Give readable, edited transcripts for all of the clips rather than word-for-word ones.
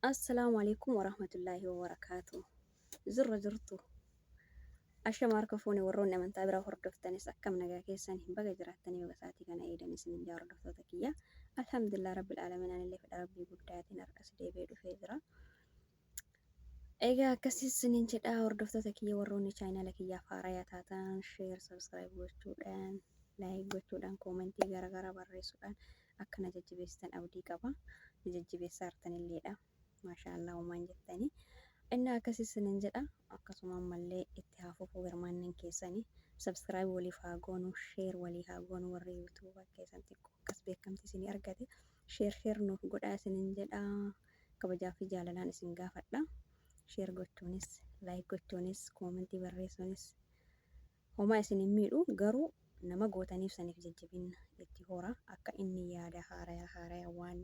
Assalaamu alaikum warahmatullaahi wabarakaatu. Jirra jirtu. Ashama harka fuune, warroonni amantaa biraa hordoftanis akkam nagaa keessan hin baga jiraattanii yoga sa'aatii kana eedan isinin jaa, hordoftoota kiyya. Alhamdulillah rabbil aalamiin, anillee fedha rabbii guddaatiin har'as deebi'ee dhufee jira. Egaa akkasii isinin jedha, hordoftoota kiyya, warroonni chaayinaala kiyyaaf haarayaa taatan share, subscribe gochuudhaan, like gochuudhaan, koomentii garaagaraa barreessuudhaan akka na jajjabeessitan abdii qaba. Na jajjabeessaa jirtanilleedha. Maashaa Allah uumaan jettanii. Inni akkasii isinin jedha. Akkasuma ammallee itti haa fufuu hirmaannaan keessanii. Subscribe waliif haa goonu, share walii haa goonu. Warri YouTube keessan xiqqoo akkas beekamtii isinii argate, share share nuuf godhaa isinin jedha. Kabajaa fi jaalalaan isin gaafadha. Share gochuunis, like gochuunis, koomentii barreessuunis homaa isin hin miidhu, garuu nama gootaniif saniif jajjabinna itti hora, akka inni yaada haaraya haaraya waan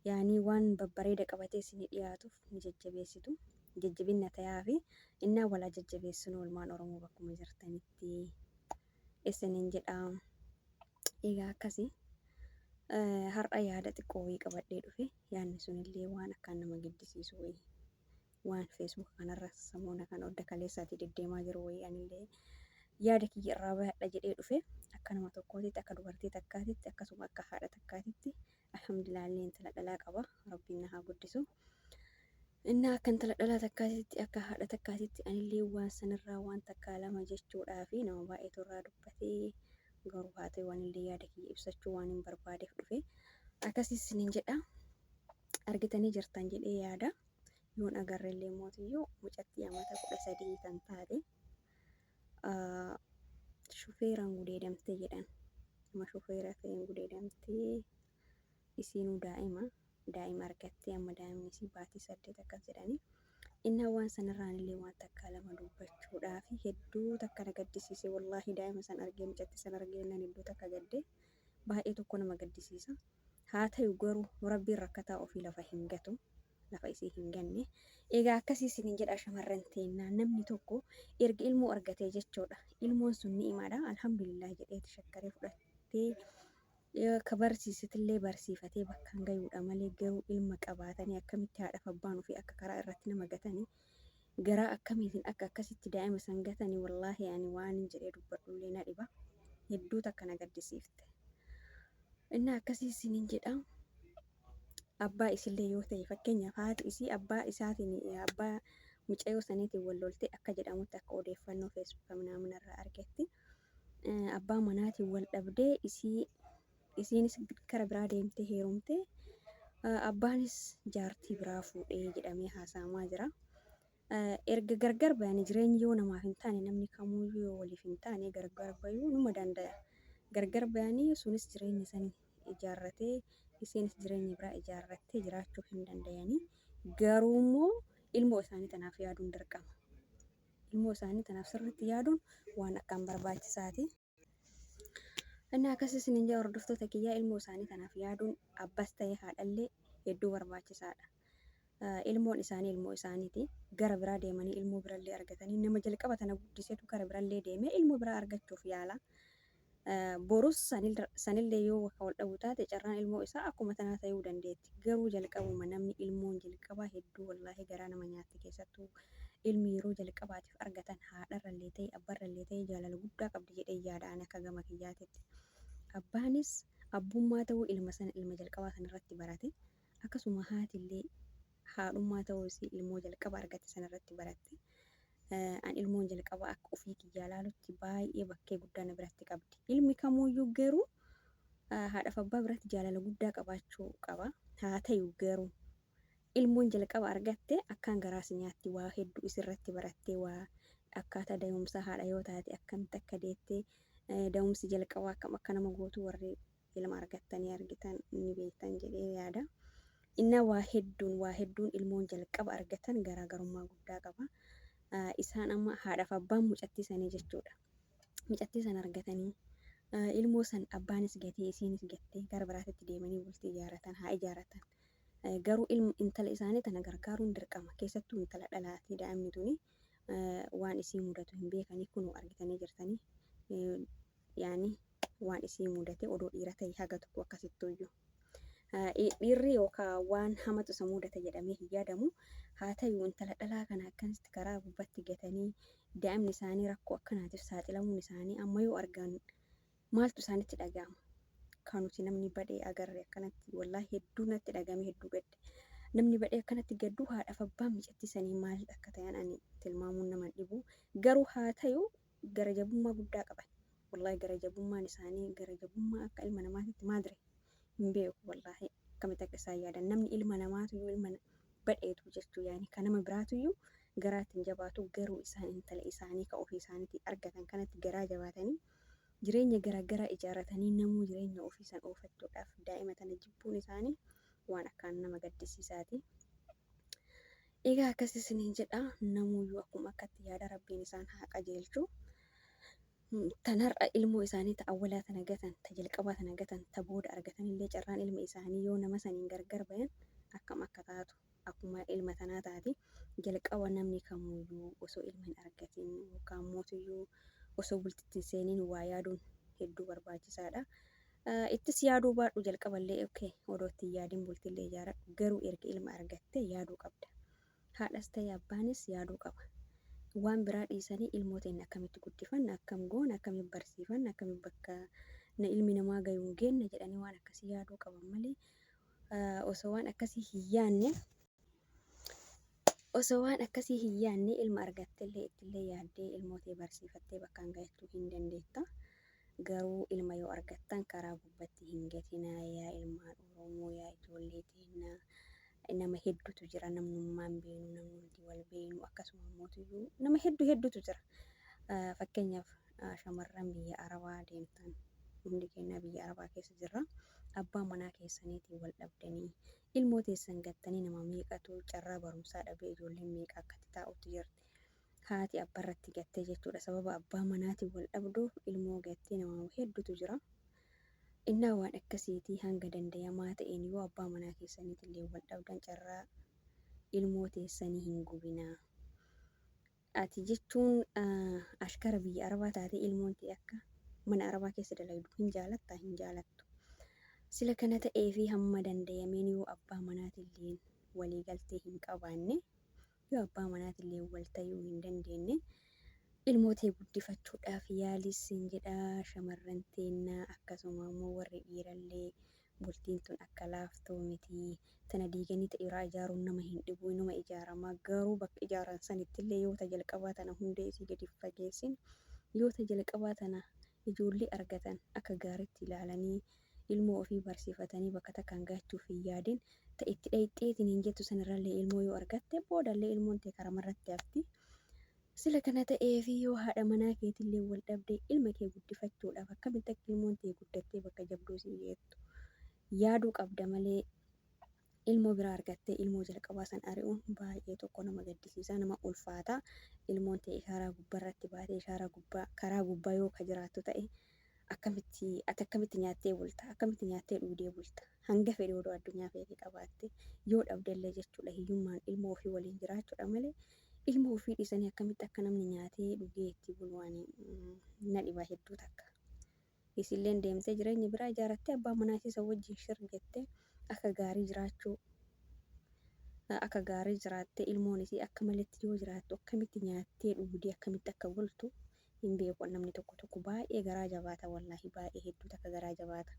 yaanii waan babbareeda qabatee isinii dhiyaatuuf ni jajjabeessitu. Jajjabinna tayaa fi innaa walaa jajjabeessinu ilmaan Oromoo bakkuma jirtanitti isinin jedha. Egaa akkasi, har'a yaada xiqqoo wayii qabadhee dhufe. Yaadni sunillee waan akkaan nama gaddisiisu wayii, waan Facebook kanarra samoona kana odda kaleessaatii deddeemaa jiru wayii anillee yaada kiyya irraa bayadha jedhee dhufe. Akka nama tokkootitti, akka dubartii takkaatitti, akkasuma akka haadha takkaatitti, alhamdulillah, illee intala dhalaa qaba, rabbiin na haa guddisu. Innaa akka intala dhalaa takkaatitti, akka haadha takkaatitti, anillee waan sanirraa waan takkaa lama jechuudhaa fi nama baay'eetu irraa dubbatee, garuu haa ta'u, anillee yaada kiyya ibsachuu waan hin barbaadeef dhufe. Akkasii isiniin jedha, argitanii jirtan jedhee yaada. Yoon agarrellee mootiyyuu mucattii amata 13 kan taate shufeeraan gudeedamtee jedhan. Nama shufeera ta'een gudeedamtee. Isiinuu daa'ima daa'ima argattee, amma daa'imni isii baatii 8 akkas jedhanii. Innaa waan sanirraan illee waan takkaa lama dubbachuudhaaf hedduu takka na gaddisiise. Wallaahi, daa'ima san argee, mucattii san argee nan hedduu takka gadde. Baay'ee tokko nama gaddisiisa. Haa ta'u garuu, rabbiin rakkataa ofii lafa hin gatu, lafa isii hin ganne. Egaa akkasii isiniin jedha, shamarran teennaa, namni tokko erga ilmoo argatee jechuudha, ilmoon sun ni'imaadha, alhamdulillah jedheeti shakkaree fudhatee ka barsiisetillee barsiifatee bakkaan gayuudha malee, garuu ilma qabaatanii akkamitti haadhaaf abbaan ofii akka karaa irratti nama gatanii, garaa akkamiitiin akka akkasitti daa'ima san gatanii? Wallaahi, ani waan hin jedhee dubbadhullee na dhiba. Hedduu takka na gaddisiifte. Inni akkasii isiniin jedha. Abbaa isillee yoo ta'e, fakkeenyaaf haati isii abbaa isaatiin, abbaa mucayyoo saniitiin wal loltee akka jedhamutti, akka odeeffannoo Feesbuuka minaamina irraa argetti, abbaa manaatiin wal dhabdee, isii isiinis kara biraa deemtee heerumtee, abbaanis jaartii biraa fuudhee jedhamee haasa'amaa jira. Erga gargar bayanii jireenyi yoo namaaf hin taane, namni kamuyyuu yoo waliif hin taane gargar bayuu numa danda'a. Gargar bayanii sunis jireenya sanii ijaarratee, isiinis jireenya biraa ijaarrattee jiraachuu hin dandayanii. Garuu immoo ilmoo isaanii tanaaf yaaduun dirqama. Ilmoo isaanii tanaaf sirriitti yaaduun waan akkaan barbaachisaati. Inni akkas isiniin jedha, hordoftoota kiyyaa, ilmoo isaanii tanaaf yaaduun abbas ta'ee haadhallee hedduu barbaachisaadha. Ilmoon isaanii ilmoo isaaniiti. Gara biraa deemanii ilmoo birallee argatanii, nama jalqaba tana guddisetu gara birallee deemee ilmoo biraa argachuuf yaala. Borus sanillee yoo bakka wal dhabu taate, carraan ilmoo isaa akkuma tanaa ta'uu dandeetti. Garuu jalqabuma namni ilmoon jalqabaa hedduu wallaahi garaa nama nyaatti. Keessattuu ilmi yeroo jalqabaatiif argatan haadharrallee ta'e abbarrallee ta'e jaalala guddaa qabdi jedhee yaada ani akka gama kiyyaatitti. Abbaanis abbummaa ta'uu ilma sana, ilma jalqabaa sanarratti barate. Akkasuma haatillee haadhummaa ta'uu isii ilmoo jalqaba argatte sanarratti baratte. An ilmoon jalqabaa akka ofii kiyyaa laalutti baay'ee bakkee guddaa na biratti qabdi. Ilmi kamuyyuu garuu haadhaaf abbaa biratti jaalala guddaa qabaachuu qaba. Haa ta'u garuu, ilmoon jalqaba argatte akkaan garaa si nyaatti. Waa hedduu isirratti barattee, waa akkaataa da'umsaa, haadha yoo taate akkamitti akka deettee, da'umsi jalqabaa akkam akka nama gootu warri ilma argattanii argitan ni beektan jedhee yaada. Innaa waa hedduun ilmoon jalqaba argatan garaagarummaa guddaa qaba. Isaan amma haadhaaf abbaan mucattii sanii jechuudha. Mucattii san argatanii, ilmoo san abbaanis gatee isiinis gattee gara biraatitti deemanii bultii ijaarratan haa ijaarratan. Garuu ilma intala isaanii tana gargaaruun dirqama. Keessattuu intala dhalaati daa'imni tuni, waan isii mudatu hin beekanii. Kunoo argitanii jirtanii, yaani waan isii mudate. Odoo dhiira ta'e haga tokko akkasittuyyuu. Dhiirri yookaan waan hamatu isa mudata jedhamee hin yaadamu. Haa ta'u intala dhalaa kana akkanatti karaa gubbatti gatanii daa'imni isaanii rakkoo akkanaatiif saaxilamuun isaanii amma yoo argan maaltu isaanitti dhaga'ama? Kan nuti namni badhee agarre akkanatti wallaahi hedduu natti dhaga'ame, hedduu gadde. Namni badhee akkanatti gaddu haadhaaf abbaan micattii sanii maal akka ta'an ani tilmaamuun nama hin dhibu. Garuu haa ta'u gara jabummaa guddaa qaban. Wallaahi gara jabummaan isaanii gara jabummaa akka ilma namaatitti maadire hin beeku, wallaahi akkamitti akka isaan yaadan. Namni ilma namaatu ilma badheetu jechuu yaani kan nama biraatuyyuu garaatti hin jabaatu, garuu isaan intala isaanii ka ofii isaaniitii argatan kanatti garaa jabaatanii jireenya garaagaraa ijaarratanii namuu jireenya ofii san oofachuudhaaf daa'ima tana jibbuun isaanii waan akkaan nama gaddisiisaati. Egaa akkas isiniin jedha, namuyyuu akkuma akkatti yaada, Rabbiin isaan haa qajeelchu. Tan har'a ilmoo isaanii ta awwalaa tana gatan, ta jalqabaa tana gatan, ta booda argatanillee carraan ilma isaanii yoo nama saniin gargar bayan akkam akka taatu akkuma ilma tanaa taati. Jalqaba namni kamuyyuu osoo ilma hin argatin yookaan mootuyyuu osoo bultitti hin seeniin waa yaaduun hedduu barbaachisaadha. Ittis yaaduu baadhu jalqaballee, okay, odoo itti hin yaadin bultillee ijaaradhu, garuu erga ilma argattee yaaduu qabda. Haadhas ta'e abbaanis yaaduu qaba. Waan biraa dhiisanii ilmoo teenya akkamitti guddifanna, akkam goona, akkamitti barsiifanna, akkamitti bakka ilmi namaa gayu hin geenna jedhanii waan akkasii yaaduu qaban malee osoo waan akkasii hin yaanne ilma argattellee ittillee yaaddee ilmoo tee barsiifattee bakkaan gahachuu hin dandeetta. Garuu ilma yoo argattan karaa gubbatti hin gatinaa, yaa ilmaan Oromoo, yaa ijoollee teennaa. Nama hedduutu jira, namnummaan beenu, namni hundi wal beenu, akkasuma immoo nama hedduu hedduutu jira. Fakkeenyaaf shamarran biyya Arabaa deemtan, hundi keenya biyya Arabaa keessa jirra. Abbaa manaa keessaniitiin wal dhabdanii ilmoo teessan gattanii nama meeqatu carraa barumsaa dhabee, ijoolleen meeqa akkatti taa'utti jirti. Haati abbaarratti gattee jechuudha. Sababa abbaa manaatiin wal dhabduuf ilmoo gattee nama hedduutu jira. Innaa waan akkasiitii hanga dandayamaa ta'een yoo abbaa manaa keessaniitillee wal dhabdan carraa ilmoo teessanii hin gubinaa. Ati jechuun ashkara biyya Arabaa taatee ilmoon ta'e akka mana Arabaa keessa dalagdu hin jaalattaa? Hin jaalattu. Sila kana ta'ee fi hamma dandayameen yoo abbaa manaatillee waliigaltee hin qabaanne, yoo abbaa manaatillee wal tayuu hin dandeenye, ilmoo tee guddifachuudhaaf yaalis siin jedha shamarran teennaa, akkasuma immoo warri dhiirallee bultiin tun akka laaftuu miti. Tana diiganii ta'e biraa ijaaruun nama hin dhibu, inuma ijaarama. Garuu bakka ijaaran sanittillee yoo ta jalqabaa tana hundee isii gadi fageessin, yoo ta jalqabaa tana ijoollee argatan akka gaariitti ilaalanii ilmoo ofii barsiifatanii bakka takkaan gahachuuf hin yaadin, ta itti dhayxeetiin hin jettu sanirrallee ilmoo yoo argatte boodallee ilmoon tee karamarratti hafti. Sila kana ta'eefi yoo haadha manaa keetillee wal dhabdee ilma kee guddifachuudhaaf akkamitti akka ilmoon tee guddattee bakka jabduu sii geettu yaaduu qabda malee ilmoo biraa argattee ilmoo jalqabaa san ari'uun baay'ee tokko nama gaddisiisa, nama ulfaata. Ilmoon tee ishaaraa gubbaarratti baatee ishaaraa gubbaa karaa gubbaa yoo ka jiraattu ta'e akkamitti ati akkamitti nyaattee bulta, akkamitti nyaattee dhugdee bulta? Hanga fedhe odoo addunyaa feete qabaatte yoo dhabdellee jechuudha, hiyyummaan ilmoo ofii waliin jiraachuudha malee ilmoo ofii dhiisanii akkamitti akka namni nyaatee dhugee itti bulu waan na dhiba hedduu takka. Isilleen deemtee jireenya biraa ijaarrattee abbaa manaa isiisa wajjin shir jettee akka gaarii jiraachuu, akka gaarii jiraattee ilmoon isii akka maletti yoo jiraattu akkamitti nyaattee dhugdee akkamitti akka bultu hin beeku. Namni tokko tokko baay'ee garaa jabaata, wallaahi baay'ee hedduu takka garaa jabaata.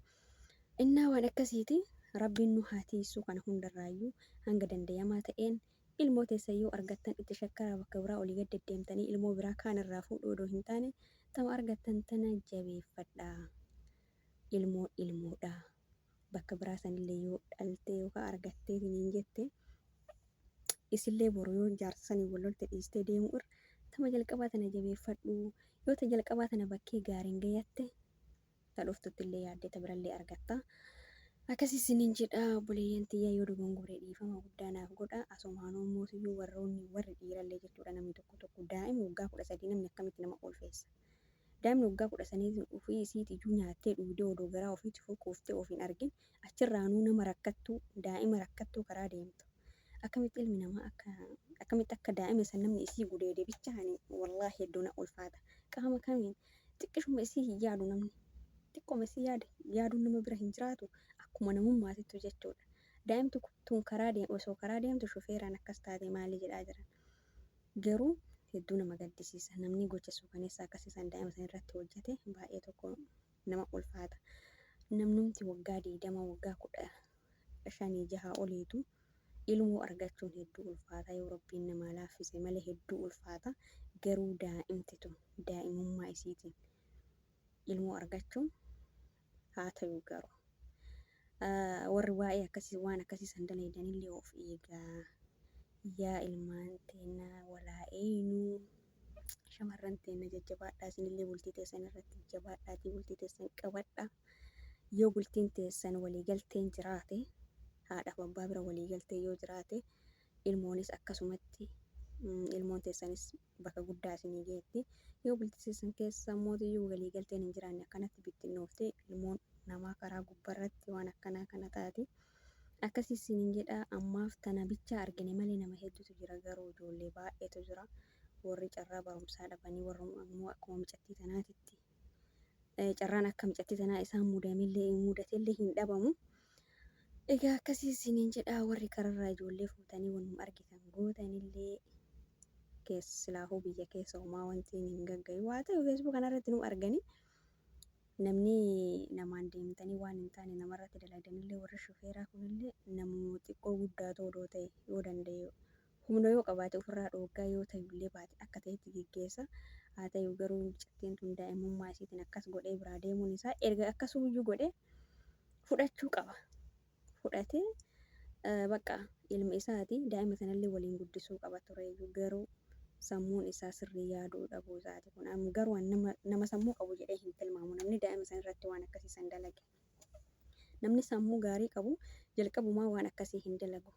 Innaa waan akkasiiti, Rabbiin nu haa tiisu kana hundarraayyuu. Hanga dandayamaa ta'een ilmoo teessan yoo argattan itti shakkaraa, bakka biraa olii gad deddeemtanii ilmoo biraa kaan irraa fuudhuu odoo hin taane tama argattan tana jabeeffadhaa. Ilmoo ilmoodha. Bakka biraa sanillee yoo dhaltee yookaan argatteetiin hin jette isillee boru yoo jaarsa sanii wal lolte dhiistee deemuu irra tama jalqabaa tana jabeeffadhu. Yoo ta jalqabaa tana bakkee gaariin gayatte ta dhuftutti illee yaaddee ta birallee argatta. Akkasii isiniin jedha obboleeyyan tiyya, yoo dogongore dhiifama guddaa naaf godha. Asumaanuu mootiyyuu warroonni warri dhiirallee jechuudha, namni tokko tokko daa'ima waggaa 13 namni akkamitti nama ulfeessa? Daa'imni waggaa 13 ofii isiiti iyyuu nyaattee dhugdee odoo garaa ofiitti quuftee of hin argin achirraanuu nama rakkattuu, daa'ima rakkattuu karaa deemtu. Akkamitti ilmi namaa akka akkamitti akka daa'ima san namni isii gudeede bichaani wallaahi hedduu na ulfaata. Qaama kamiin xiqqishuma isii hin yaadu namni. Xiqqooma isii yaade yaaduun nama bira hin jiraatu. Akkuma namummaatittu jechuudha. Daa'imti tun karaa osoo karaa deemtu shufeeraan akkas taate maali jedhaa jiran. Garuu hedduu nama gaddisiisa. Namni gocha suukaneessaa akkasii san daa'ima san irratti hojjete baay'ee tokko nama ulfaata. Namnumti waggaa 20 waggaa 15 jaha oliitu ilmoo argachuun hedduu ulfaata yoo Rabbiin namaa laaffise malee hedduu ulfaata. Garuu daa'imti tun daa'imummaa isiitiin ilmoo argachuun haa tayu garuu. Warri waa'ee akkasii waan akkasii san dalaydanillee of eegaa. Yaa ilmaan teenna walaa eeynuu shamarran teenna jajjabaadhaa isinillee bultii teessan irratti jabaadhaatii bultii teessan qabadhaa. Yoo bultiin teessan waliigalteen jiraate haadhaaf abbaa bira waliigaltee yoo jiraate ilmoonis akkasumatti ilmoon teessanis bakka guddaa isinii geetti. Yoo bultii teessan keessa mootiyyuu waliigalteen hin jiraanne akkanatti bittinnooftee ilmoon namaa karaa gubbarratti waan akkanaa kana taati. Akkasii isiniin jedha ammaaf tana bichaa argine malee nama hedduutu jira garuu ijoollee baay'eetu jira. Warri carraa barumsaa dhabanii warri ammoo akkuma mucattii tanaatitti carraan akka mucattii tanaa isaan mudamillee mudatellee hin dhabamu. Egaa akkasii isiniin jedha warri kararraa ijoollee fuutanii wanuma argitan gootanillee keessa silaahuu biyya keessa homaa wanti hin gaggayu. Haa ta'u Facebook kanarratti nu arganii namni namaan deemtanii waan hin taane namarratti dalagdanillee warri shufeeraa kunillee namuma xiqqoo guddaa odoo ta'e yoo danda'e humna yoo qabaate ofirraa dhooggaa yoo ta'ullee baate akka ta'etti geggeessa. Haa ta'u garuu mucattiin tun daa'imummaa isiitiin akkas godhee biraa deemuun isaa erga akkasumayyuu godhee fudhachuu qaba. Fudhatee bakka ilma isaati daa'ima sanallee waliin guddisuu qaba tureyyuu garuu sammuun isaa sirrii yaaduu dhabuu isaati kun garuu nama sammuu qabu jedhee hin tilmaamu namni daa'ima san irratti waan akkasii san dalage. Namni sammuu gaarii qabu jalqabumaa waan akkasii hin dalagu.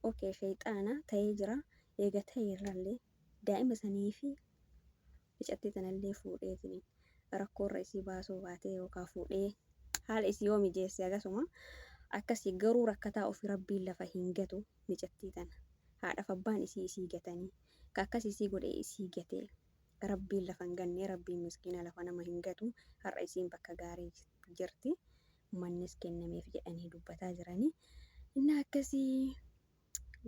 Okay shayxaana ta'ee jira eega ta'e irrallee daa'ima sanii fi mucattii tanallee fuudheetiin rakkoorra isii baasuu baatee yookaan fuudhee haala isii yoo mijeesse akkasuma akkasii garuu rakkataa ofii rabbiin lafa hin gatu micattii tana haadhaaf abbaan isii isii gatanii ka akkas isii godhe isii gatee rabbiin lafa hin ganne rabbiin miskiina lafa nama hin gatu har'a isiin bakka gaarii jirti mannis kennameef jedhanii dubbataa jiranii inni akkasii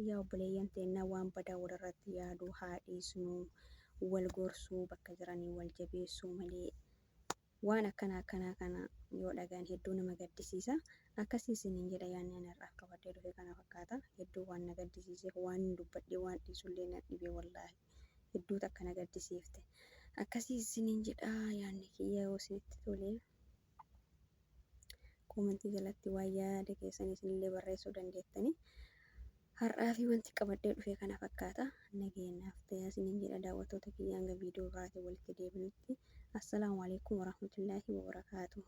yaa obboleeyyan teennaa waan badaa walirratti yaaduu haa dhiisnu wal gorsuu bakka jiranii wal jabeessuu malee waan akkana akkanaa kana yoo dhagaan hedduu nama gaddisiisa. Akkasii isiniin jedha yaadni ani har'aaf qabadhee dhufe kana fakkaata. Hedduu waan na gaddisiiseef waan dubbadhee waan dhiisullee na dhibe wallaahi. Hedduu takka na gaddisiifte. Akkasii isiniin jedha yaadni kiyya yoo isinitti tole koomentii jalatti waan yaada keessan isinillee barreessuu dandeettanii. Har'aa fi wanti qabadhee dhufe kana fakkaata. Nageenyaaf ta'aa isiniin jedha daawwattoota kiyya hanga viidiyoo biraatiin walitti deebinutti. Assalaamu alaikum warahmatullaahi wabarakaatuh.